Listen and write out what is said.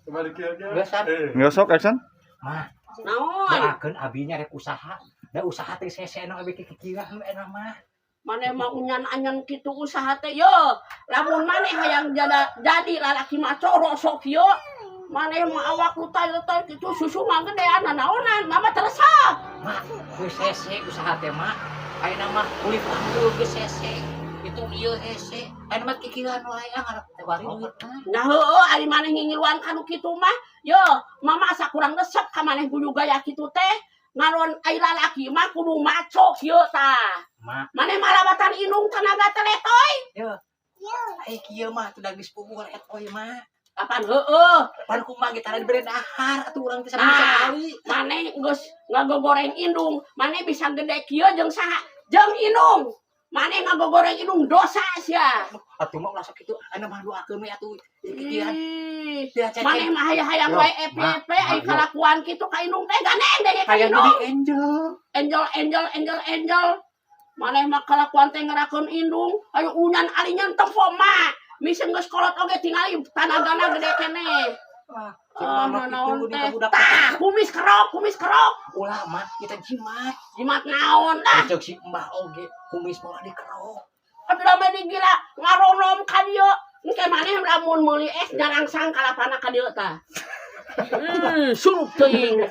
Geus. Nggak sok, action. Mah, Naon? Doakeun abinya rek usaha. Da usaha teh sese nu abi kikiran nu enak mah. Maneh mah unyan-anyan kitu usaha teh yo. Lamun maneh hayang jada, jadi lalaki maco rosok kieu. Maneh mah awak lutay-lutay kitu, susu mah gedean, naonan, mama teresep. Mah, geus hese usaha teh, mah. Ayeuna mah kulit panggul geus hese. Itu ieu hese. Ayeuna mah kikiran wae, ah, ngarep teh bari duitna. Nah heueuh, ari maneh ngingiluan kanu kitu mah, yo mama asa kurang resep ka maneh guyu gaya kitu teh. Ngaron ai lalaki mah kudu maco kieu tah. Mak, Maneh mah labatan indung tenaga teletoy. Ai kieu mah tuh geus puguh letoy, mah. Kapan heueuh? Pan kumaha ge tara dibere dahar atuh urang teh Nah. sakali. Maneh geus ngagogoreng indung, maneh bisa gede kieu jeung saha? Jeung indung. Maneh ngagogoreng indung, dosa sia. Atuh mah ulah sok kitu. Ayeuna mah doakeun we atuh. Kikiran. Ih, Tidak cecek. maneh mah hayang-hayang Yo, wae ma, FYP, ai ma, yo. Kalakuan kitu ka indung teh gandeng deh ka Hayang indung. Jadi angel. Angel, angel, angel, angel. Maneh mah kalakuan teh ngerakeun indung, ayo unyan alinyan tempo mah. Misen geus kolot oge tingali tanagana gede keneh. Ah, Ah, mama naon kitu teh? Ka budak. Tah, kumis kerok, kumis kerok. Ulah, mah, kita jimat. Jimat naon dah? Cek si Mbah oge kumis malah dikerok. Aduh, rame di gila ngaronom ka dieu. Engke maneh lamun meuli es nyarangsang kalapana ka dieu tah. Surup teuing.